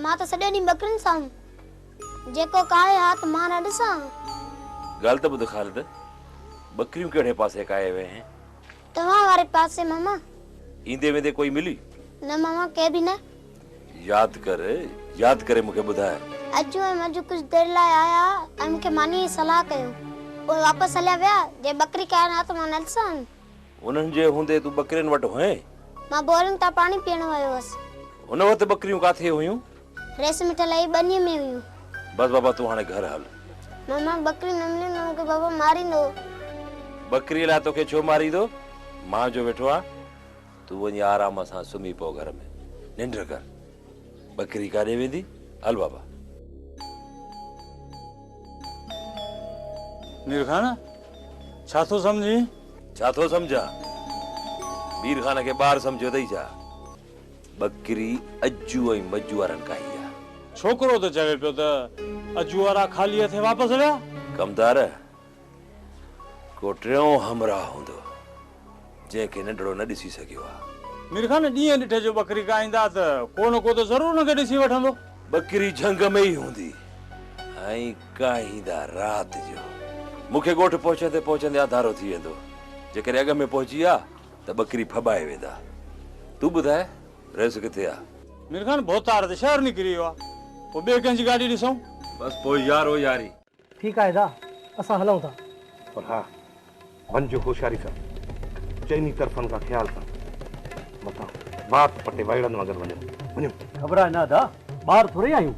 مان ته سڄو ڏينهن ٻڪرين سان هوم. جيڪو ڪاهي ها ته مان نه ڏسان ها. ڳالهه ته ٻڌ خالد، ٻڪريون ڪهڙي پاسي ڪاهي وئين؟ توهان واري پاسي ماما. ايندي ويندي ڪوئي ملي؟ نه ماما ڪي به نه. ياد ڪر، ياد ڪري مون کي ٻڌاء. اجو ۽ مجو ڪجهه دير لاء آيا ۽ مون کي مانيء جي صلاح ڪيو. پوء واپس هليا ويا. جي ٻڪري ڪاهن ها ته مان نه ڏسان هان. انهن جي هوندي تون ٻڪرين وٽ هئين؟ مان بورنگ تان پاڻي پيئڻ ويو هوس. ان وقت ٻڪريون ڪاٿي هيون؟ ريس مٺل ۽ ٻنيء ۾ هيون. بس بابا تون هاڻي گهر هل. ماما ٻڪري نه ملي نه مون کي بابا ماريندو. ٻڪريء لاء توکي ڇو ماريندو؟ مان جو ويٺو آهيان. تون وڃي آرام سان سمهي پئو گهر ۾ ننڊ ڪر. ٻڪري ڪاڏي ويندي؟ هل بابا. مير خان، ڇا ٿو سمجهين؟ ڇا ٿو سمجهان؟ مير خان کي ٻار سمجهيو اٿئي ڇا؟ ٻڪري اجو ۽ مجو وارن ڪاهي آ. ڇوڪرو ته چوي پيو ته اجو وارا خالي هٿين واپس ويا. ڪمدار، ڪو ٽيون همراهه هوندو، جنهن کي ننڍڙو نه ڏسي سگهيو آ. مير خان، ڏينهن ڏٺي جو ٻڪري ڪاهيندا ته ڪو نه ڪو ته ضرور ان کي ڏسي وٺندو. ٻڪري جهنگ ۾ ئي هوندي ۽ ڪاهيندا رات جو. مون کي ڳوٺ پهچندي پهچندي آڌارو ٿي ويندو. جيڪڏهن اڳ ۾ پهچي ها ته ٻڪري ڦٻائي ويندا. تون ٻڌاء رئيس ڪٿي آ؟ مير خان، ڀوتار ته شهر نڪري ويو آ. پوء ٻئي ڪنهن جي گاڏي ڏسون. بس پوء يارو ياري. ٺيڪ آهي ادا، اسان هلون ٿا. پر ها، وڃجو هوشياري سان، چئني طرفن کان خيال سان، متان وات پٽي وائڙن وانگر وڃو. وڃو. گهٻراء نه ادا، ٻار ٿورئي آهيون.